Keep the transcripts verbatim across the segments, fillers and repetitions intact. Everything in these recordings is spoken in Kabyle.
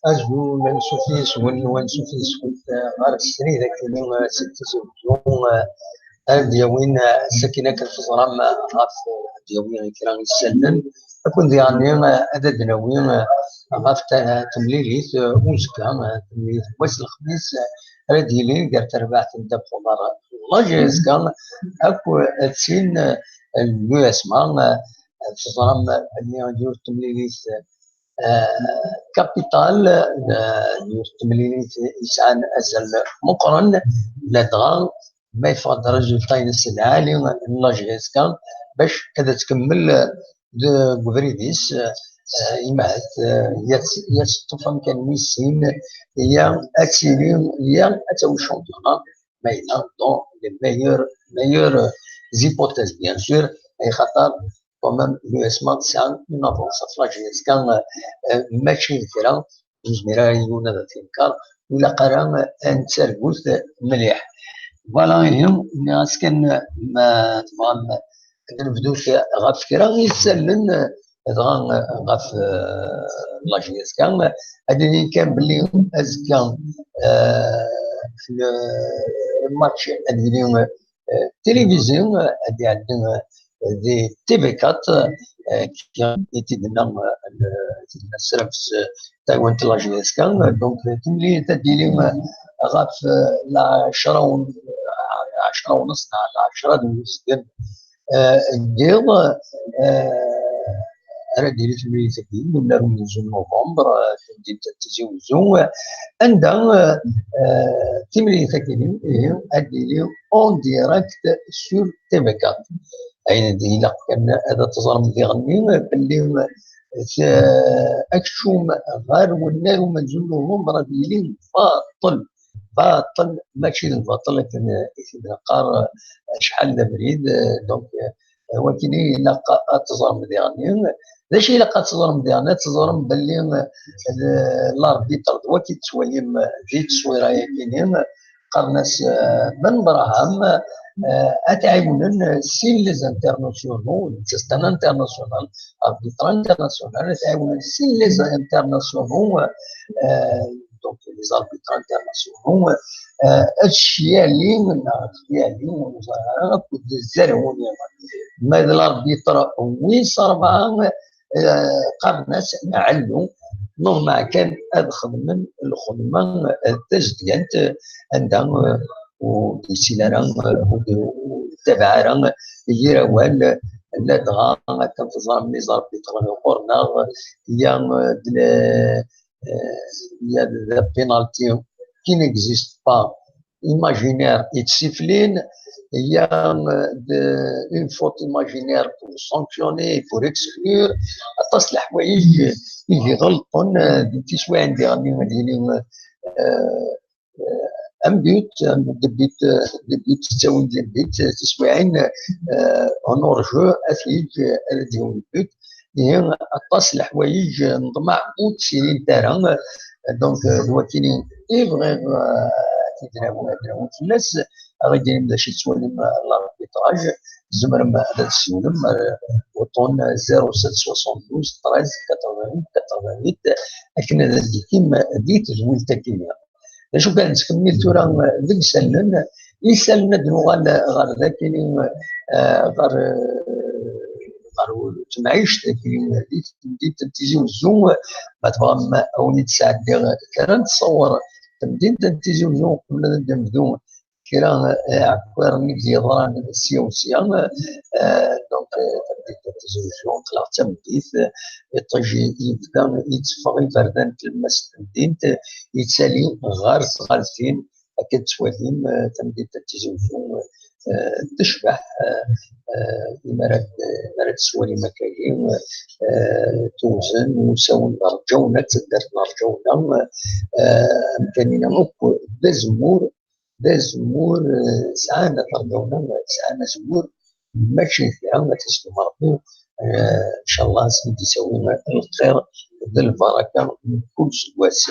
Azul ansuf yes-wen, ansuf yes-wen ɣer srid akkenni seg Tizi Wezzu, ad d-yawin, sakin akken teẓram, ɣef ad d-yawi kra isallen, akked diɣenni ad d-nawi ɣef temlilit uzekka, temlilit n wass lexmis, ara d-yilin gar terbaɛt n ddabex uḍar n la J S K akk d tin n l'U S M A. Teẓram belli yiwet temlilit kapital, yiwet temlilit yesɛan azal meqqren, ladɣa ma yeffeɣ-d résultat-ines lɛali n la J S K, bac ad tkemmel deg ubrid-is, imahat ya teṭṭef amkan wis sin, ya ad tili, ya ad tawi championnat, ma yella dans les meilleures, meilleures hypothèses, bien sûr, ay xaṭer quand même l'U S M A tesɛa une avance ɣef la J S K, mačči d kra, ur yezmir ara yiwen ad t-yenker, ur ilaq ara ad nettargut mliḥ. Voilà, ihi, nniɣ-as kan ma tebɣam ad nebdut ɣef kra isallen, dɣa ɣef la J S K, ad d-inin kan belli azekka, le match ad yili télévisé, ad iɛeddi di T V quatre, i t-id-tenna, i t-id-tenna Srams, taywant la J S K. Donc, timlilit ad d-tili ɣef lɛecra u, lɛecra u nneṣ neɣ lɛecra d uzgen n yiḍ, ara d-tili temlilit-agi, nella amenzu n novembre, tamdint n Tizi Wezzu, anda timlilit-agi, ihi, ad d-tili en direct sur T V quatre. Ayen ilaq kan ad teẓrem diɣenni belli akeččum ɣer wennar umenzu n novembre ad yili baṭel, baṭel, mačči d lbaṭel akken i t-id-neqqar acḥal d abrid. Donc, wakini ilaq ad teẓrem diɣenni. D acu ilaq ad teẓrem diɣenni? Ad teẓrem belli l'arbitre d waki tettwalim di tteswira-yagini, qqaren-as Ben Braham, ad t-ɛiwnen sin les internationaux, c'est un international, arbitre international, ad t-ɛiwnen sin les internationaux, donc les arbitres internationaux, ad cyalim neɣ ad cyalim, ur ẓriɣ ara, akked tzerwin-iḍen. Ma d l'arbitre wis rebɛa, qqaren-as Ɛellu, neḍmeɛ kan ad xedmen lxedma tazedyant, anda ur d-yettili ara, ur d-yettabaɛ ara yir awal, ladɣa akken teẓram les arbitres ɣur-neɣ, il y a de, il y a de penalty qui n'existe pas, imaginaire et discipline, il y a de, une faute imaginaire pour sanctionner, pour exclure, aṭas n leḥwayeǧ i iɣelṭen di tiswiɛin diɣen ad yili un but, un but de but, de but, ttawin-d le but, tiswiɛin en hors-jeu, ad t-yeǧǧ ad d-yawi le but. Ihi aṭas n leḥwayeǧ neḍmeɛ ur ttilint ara. Donc, d wakini i bɣiɣ ad t-id-nawi, ad nawi fell-as, ad aɣ-d-tinim d acu i tettwalim l'arbitrage, tzemrem ad d-tessiwlem ar uṭṭun zéro sept soixante-douze treize quatre-vingt-huit quatre-vingt-huit, akken ad d-tikim di tedwilt-agi. D acu kan, nettkemmil tura deg isallen. Isallen ad nuɣal ɣer dakini, ɣer, ɣer temɛict di temdint n Tizi Wezzu. Ma tebɣam ad wen-id-sɛeddiɣ kra n ttṣawwer temdint n Tizi Wezzu, qbel ad nebdu kra iɛekkiren i d-yeḍran sya u sya. Donc, tamdint n Tizi Wezzu, aql-aɣ d tameddit, iṭij yebda yetteffeɣ iberdan n tlemmast n temdint, yettali ɣer tɣaltin. Akken tettwalim, tamdint n Tizi Wezzu tecbeḥ, imi ara d-, imi ara d-teswalim akkagi, tewzen, usawen d Rǧawna, d taddart n Rǧawna, amkan-ina akk d azemmur, d azemmur, sɛan at Rǧawna, sɛan azemmur, mačči d kra, ad t-isellem Ṛebbi. Ncallah, ad sen-d-isawi lxir d lbaraka mkul seggas.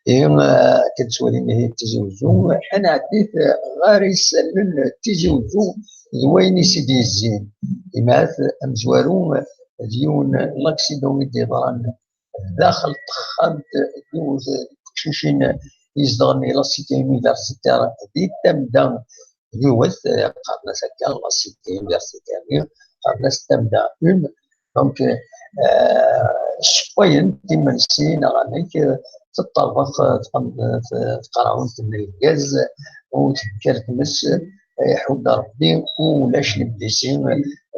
Ihi, akken tettwalim ihi Tizi Wezzu, ad nɛeddi ɣer isallen n Tizi Wezzu d wayen i s-id-yezzin. Imahat amezwaru d yiwen n l'accident i d-yeḍran daxel n texxamt n yiwet n teqcicin yezedɣen di la cité universitaire di Tamda, yiwet, eh, qqaren-as akka, la cité universitaire, qqaren-as Tamda une. Donc, eh, ssewwayent imensi neɣ amek, eh, teṭṭerḍeq, eh, tqem-, eh, tqerɛunt n lgaz, u tekker tmes, eh, iḥudd Rebbi, u ulac lebdisi,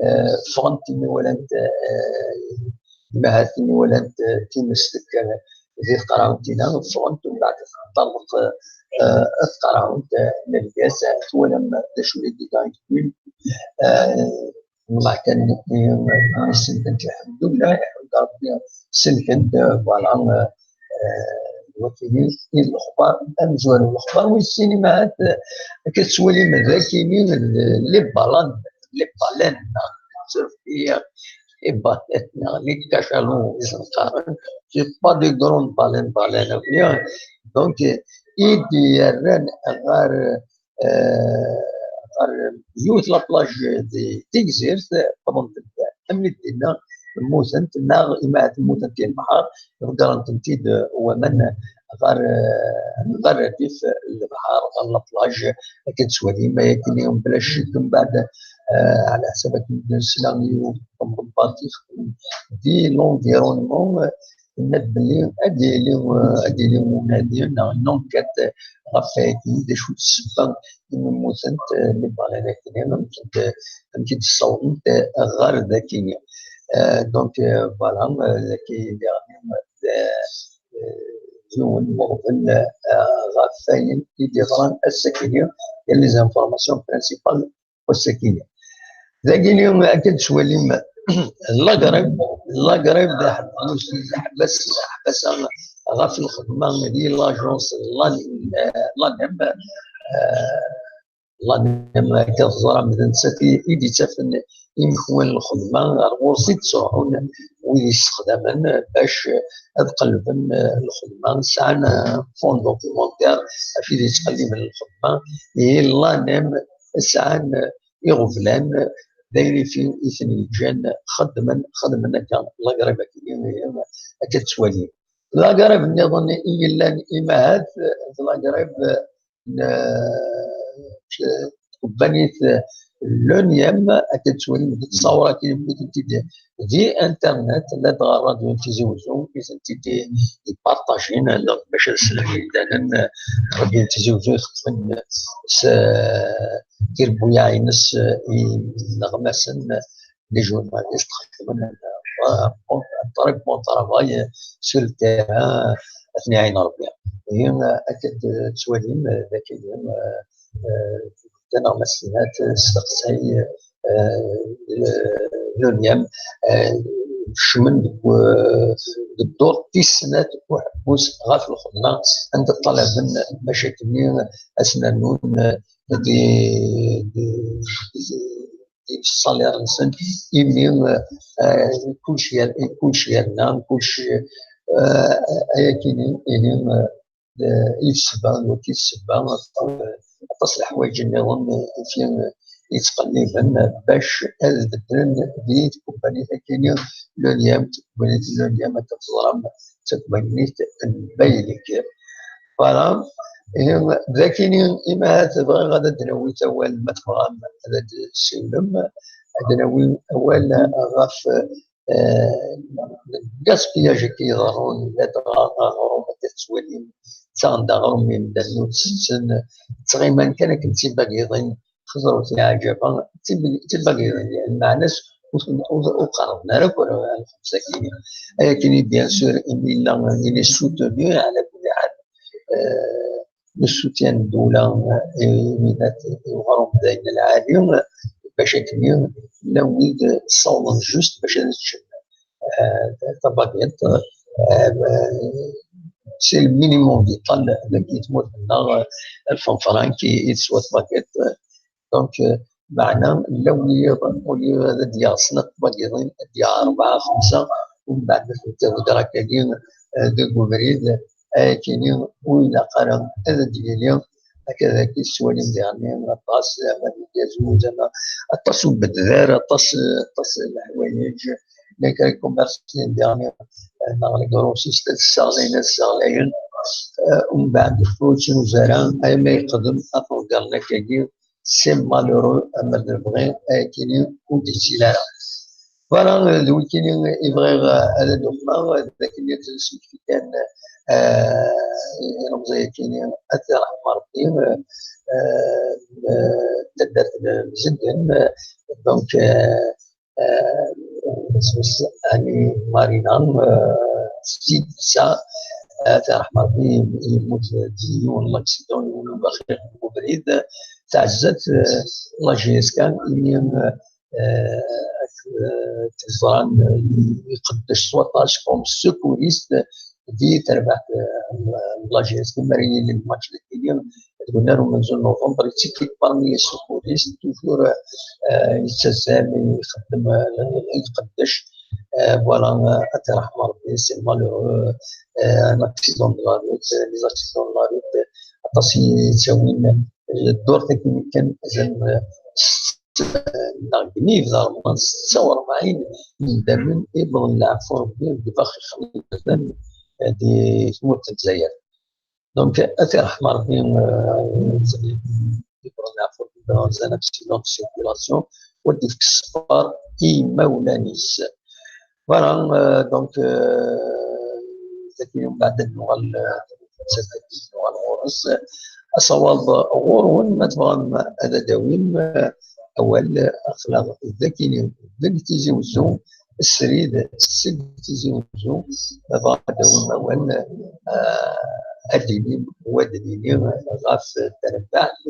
eh, ffɣent imi walant, eh, imahat imi walant, eh, times tekker di tqerɛunt-inna, ffɣent, u mbeɛd teṭṭerḍeq, eh, tqerɛunt, eh, n lgaz, eh, twalam d acu i d-iga, eh, Llah kan, eh, selkent, lḥemdullah, iḥudd Rebbi, selkent, eh, voilà, eh, eh, wakini i lexbar amezwaru. Lexbar wis sin, imahat, eh, akka tettwalim d akini d les baleines, les baleines, neɣ surfiyya, les baleines, neɣ les cachalots, i sen-qqaren. C'est pas de grandes baleines, baleines, bien. Donc, eh, i d-yerran ɣer, eh, ɣer yiwet la plage di Tigzirt, wwḍent-d am dinna, mmutent, neɣ imahat mmutent i lebḥer, ḍeggren-tent-id waman ɣer, ɣer rrif n lebḥer, ɣer la plage, akken tettwalim, ayakini mebla ccek, mbeɛd, eh, ɛla ḥsab akken d-nesla i umḍebber ixeddmen di l'environnement, tenna-d belli ad d-yili, ad d-yili unadi neɣ une enquête ɣef wayagi, d acu d ssebba imi mmutent, eh, les baleines-agi, amek i d-, amek i d-ssawḍent, eh, ɣer dagi. Eh, donc, eh, voilà, eh, dagi diɣen, eh, eh, yiwen n weɣbel, eh, ɣef wayen i d-yeḍran ass-agi, les informations principales wass-agi. Dagi, akken tettwalim, la grève, la grève d aḥebbus, d aḥbas, aḥbas ɣef lxedma di l'agence, l'ANEM, eh, l'ANEM, akka teẓram, d nettat i, i d-yettafen imekwan n lxedma, ɣer ɣur-s i d-ttruḥun wid yessexdamen bac ad qellben, eh, lxedma, sɛan, eh, fonds documentaire ɣef i d-yettqelliben lxedma, ihi l'ANEM sɛan, eh, iɣeblan, d ayen i fi-, i ten-yeǧǧan xeddmen, xeddmen akka la grève-agi, akka tettwalim. La grève nniḍen i yellan imahat, d la grève n, eh, tkebbanit l'ONIEM, akka tettwalim di ttṣawra-agi, wwin-tent-id di internet, ladɣa ṛṛadyu n Tizi Wezzu i tent-id-iparṭajin, bac ad slen imdanen, ṛṛadyu n Tizi Wezzu ixeddmen s, eh, tirbuyaɛ-ines, eh, ineɣmasen, les journalistes xeddmen, eh, un très bon travail, eh, sur le terrain, ad ten-iɛin Ṛebbi. Ihi, eh, akka d-, tettwalim, eh, d akken, eh, eh, taneɣmast-inna testeqsay, eh, l'ONIEM, eh, kecmen deg, eh, deg ddurt tis snat uḥebbus ɣef lxedma, anda ṭṭalaben bac akkenni ad sen-rnun, eh, di, di, di, di ṣṣalir-nsen, imi, eh, kulci yer-, kulci yerna, kulci, eh, ayakini, ihi, eh, d, i d ssebba, d wagi i d ssebba, eh, aṭas n leḥwayeǧ nniḍen, eh, i fi, eh, yettqelliben, eh, bac ad beddlen di tkebbanit akini l'ONIEM, tkebbanit l'ONIEM, akka teẓram, d takebbanit n Baylik. Voilà. Ihi, d akini, imahat bɣiɣ ad d-nawi awal, ma tebɣam ad d-tessiwlem, ad d-nawi awal ɣef, eh, le gaspillage i iḍerrun, ladɣa aɣrum, akka tettwalim, ttaɣen-d aɣrum imdanen ur t-tetten, ttɣiman kan akken d tibagiḍin, xeẓrut leɛǧaba, d tib-, d tibagiḍin, lmeɛna-s ur ten-, ur, ur qerrben ara akk ɣer lxebz-agi. Ayakini, bien sûr, imi yella, il est soutenu, ɛla kulli ḥal, eh, le soutien n ddula, eh, i wid i uɣrum d ayen lɛali, bac akken llan wid ssawḍen juste bac ad ččen, eh, tabagiṭ, eh, c'est le minimum vital deg tmurt-nneɣ, eh, alef frank i, i teswa tbagiṭ. Donc, eh, meɛna, llan wid, au lieu ad d-yaɣ snat tbagiḍin, ad d-yaɣ rebɛa, xemsa, umbeɛd ad tent-iḍegger akkagi, eh, deg ubrid, ayakini ur ilaq ara ad d-yili. Akka d akken tettwalim diɣen aṭas, ama d lgazuz, ama aṭas n ubedder, aṭas, aṭas n leḥwayeǧ, les grands commerces, les derniers, euh, neɣ les grossistes, ad sseɣlayen, ad sseɣlayen. Euh, umbeɛd ur ttnuzu ara, ayma yeqdem aṭugar n akkagi, c'est malheureux, amer d lebɣi, ayakini ur d-yettili ara. Voilà, euh, d wikini i bɣiɣ, euh, ad d-uqmeɣ, euh, d akken ad d-nesmekti kan, euh, ilemẓi-yakini, ad t-iṛḥem Ṛebbi, euh, euh, euh, taddart n Mzedden, euh, donc, euh, euh, isem-is Annie Marina, euh, s tidsa, euh, ad t-iṛḥem Ṛebbi, yemmut di yiwen n l'accident, yiwen n ubaxix n ubrid, tɛezzat, euh, la J S K, imi, euh, euh, euh, teẓram, euh, iqeddec s waṭas comme secouriste di terbaɛt, euh, n la J S K, mi ara yili lmatch dagi, deg unnar umenzu n novembre, il était parmi les secouristes, toujours, euh, yettazzal, ixeddem, euh, iqeddec. Euh, voilà, euh, ad t-iṛḥem Ṛebbi, c'est malheureux, euh, un accident de la route, euh, les accidents de la route, euh, aṭas i yettawin, euh, ddurt akken kan, azal, euh, s-, neɣ deg nnif d Ṛemḍan, setta u ṛebɛin n yidammen i yewwḍen leɛfu n Ṛebbi deg ibaxixen n yidammen, eh, di tmurt n Lezzayer. Donc, ad t-iṛḥem Ṛebbi, eh, i yewwḍen leɛfu n Ṛebbi, c'est un accident de circulation, u ad d-ifk ṣṣber i yimawlan-is. Voilà, euh, donc, euh, dagi mbeɛd ad nuɣal, euh, ad nuɣal ɣur-s. Asawaḍ ɣur-wen, ma tebɣam ad d-tawim, euh, awal, aql-aɣ dagi deg Tizi Wezzu, srid seg Tizi Wezzu, ma tebɣam ad d-tawim awal, euh, ad d-tinim, u ad d-nini ɣef terbaɛt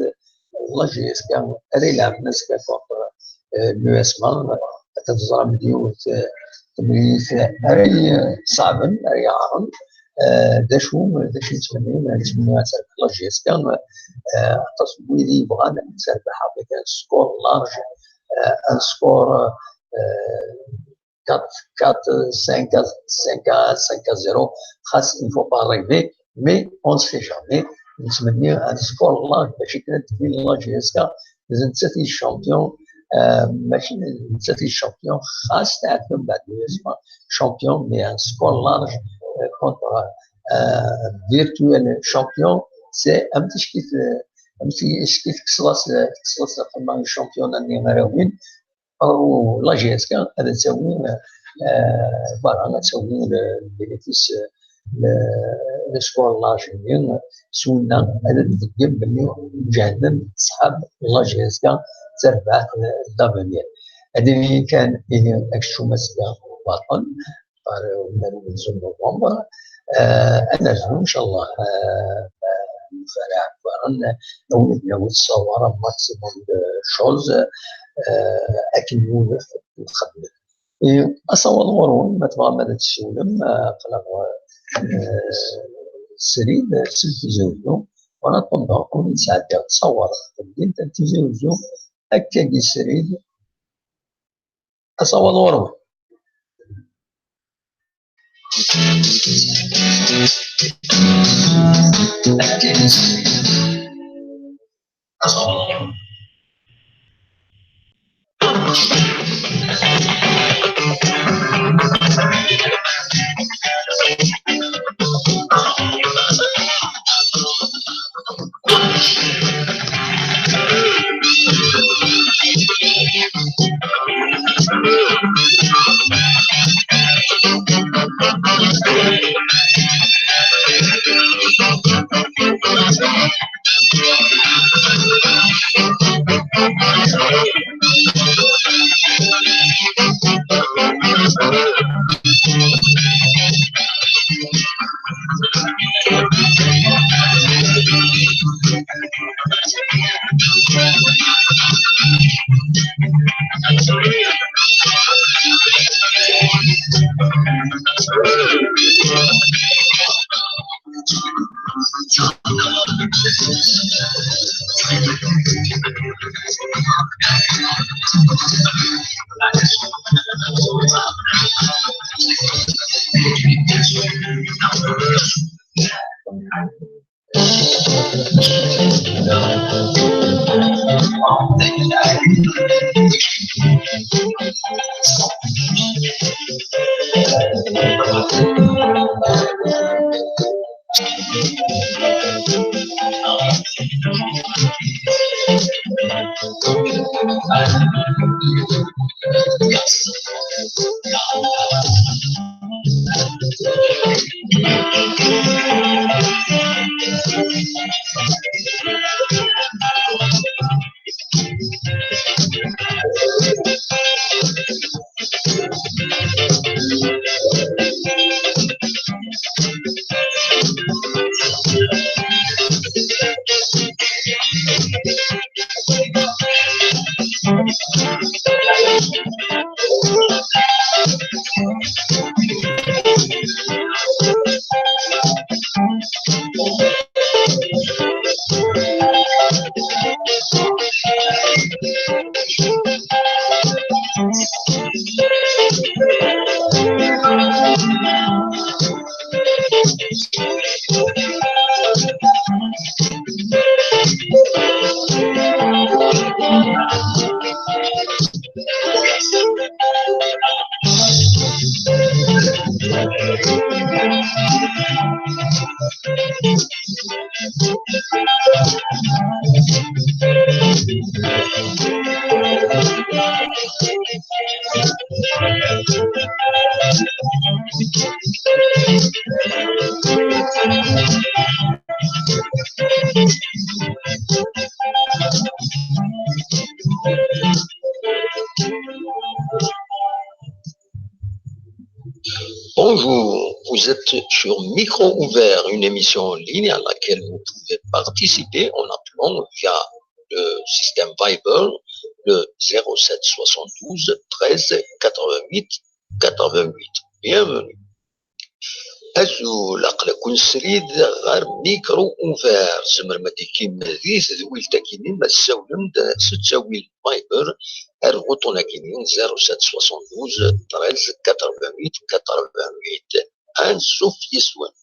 la J S K ara ilɛben azekka contre, euh, l'U S M A. Ad teẓram d yiwet, euh, temlilit ara yi-, ṣeɛben, ara yeɛren. Euh, d acu, d acu i nettmenni? Nettmenni ad terbeḥ la J S K. Euh, aṭas n wid i yebɣan ad terbeḥ avec un score large, euh, un score, euh, quatre quatre, cinq à, cinq à, cinq à zéro. Xas, il faut pas rêver, mais on ne sait jamais. Nettmenni un score large, mačči kan ad d-tili la J S K, d nettat i champion, euh, mačči d nettat i champion, xas tɛedda mbeɛd l'U S M A champion, mais un score large, euh, contre, euh, virtuel champion, c'est un petit, euh, un petit, championnat, euh, u la J S K ad tawi, euh, voilà, ad tawi le, le bénéfice, euh, le, le score large-nni, s winna ad d-tbeggem belli ǧehden ṣṣḥab la J S K d tarbaɛt, euh, d'avenir. Ad inin kan ihi akeččum azekka baṭel, ɣer unnar umenzu n novembre. Euh, ad nerzu, ncallah, euh, euh, nfaraɛ, ad nawi, nawi ssawar un maximum de choses, euh, akken yiwen nxeddem. Et asawaḍ ɣur-wen, ma tebɣam ad tessiwlem, euh, aql-aɣ, euh, srid seg Tizi Wezzu, en attendant, ur nesɛeddi ttṣawar tamdint n Tizi Wezzu, akkagi srid, asawaḍ ɣur-wen. Bonjour, vous êtes sur Micro Ouvert, une émission en ligne à laquelle vous pouvez participer en appelant via le système Viber, le zéro sept soixante-douze treize quatre-vingt-huit quatre-vingt-huit. Bienvenue. Azul, aql-aken srid ɣer Micro Ouvert. Tzemrem ad d-tekkrim di tedwilt-agi-nni ma tessawlem-d s ttawil Viber ar uṭṭun-agi-nni, zéro sept soixante-douze treize quatre-vingt-huit quatre-vingt-huit. Ansuf yes-wen.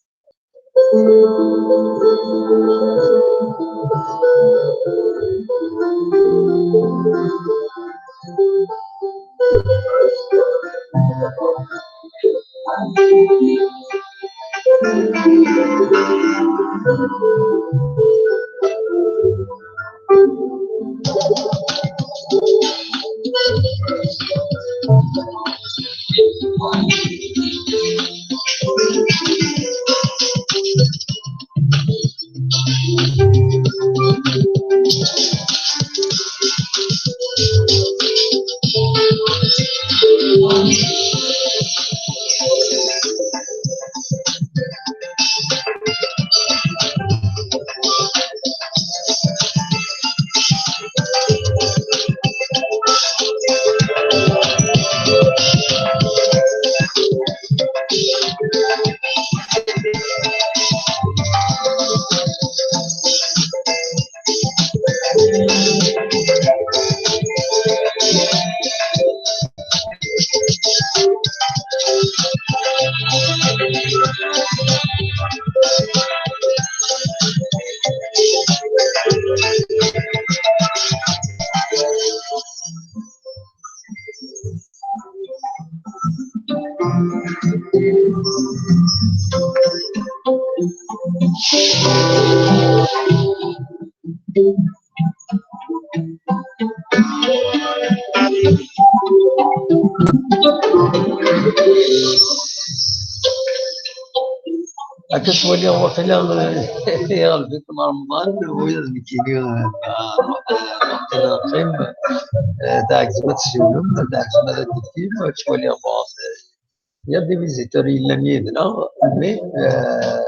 Akka ttwaliɣ waqila, eh, iɣleb-ikem Remḍan, wiyaḍ nekkini, eh, waqila neqqim, eh, teɛǧeb ad tessiwlem, teɛǧeb ad d-tefkim, ttwaliɣ bon, eh, il y a des visiteurs yellan yid-neɣ, mais, eh,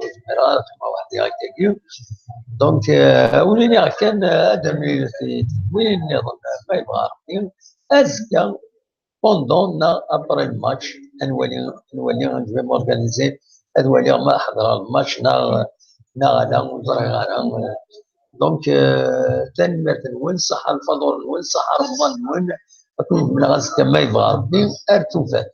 zemreɣ ad xedmeɣ weḥd-i akkagi. Donc, eh, ur iniɣ kan, eh, ad d-nemlil win nniḍen, eh, ma yebɣa Rebbi. Azekka, pendant neɣ après le match, ad nwali, ad nwali, je vais m'organiser, ad waliɣ ma ḥeḍreɣ le match neɣ, neɣ ala, ur ẓriɣ ara. Donc, euh, tanemmirt-nwen, ṣaḥḥa lfaḍur-nwen, ṣaḥḥa Remḍan-nwen, ad ken-ḥemmleɣ azekka ma yebɣa Rebbi, ar tufat.